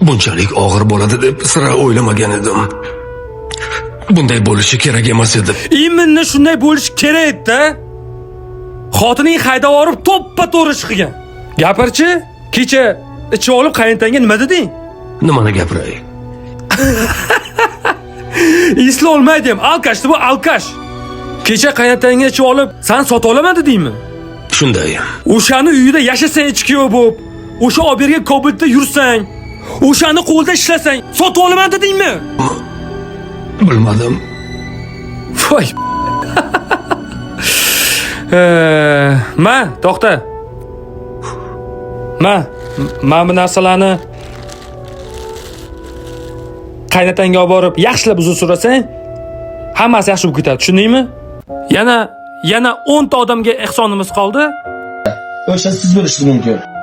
Bunchalik og'ir bo'ladi deb sira o'ylamagan edim. Bunday bo'lishi kerak emas edi. Именно shunday bo'lishi kerak edi-da. Xotining haydab yuborib to'ppa-to'g'ri ish qilgan. Gapirchi, kecha ichib olib qayintangga nima deding? Nimani gapiray? Eslolmaydi ham. Алкаш bu алкаш. Kecha qayintangga ichib olib, "San sotib olaman" dedingmi? Shunday. O'shani uyida yashasang ichkuyov bo'lib, o'sha olib bergan Cobaltda yursang, o'shani qo'lida ishlasang, sotib olaman dedingmi? Bilmadim. Voy. Ma, to'xta. Ma, mana bu narsalarni qaynotangga olib borib yaxshilab uzr so'rasang, hammasi yaxshi bo'lib ketadi, tushundingmi? Yana 10 ta odamga ehsonimiz qoldi. O'sha siz bo'lishingiz mumkin.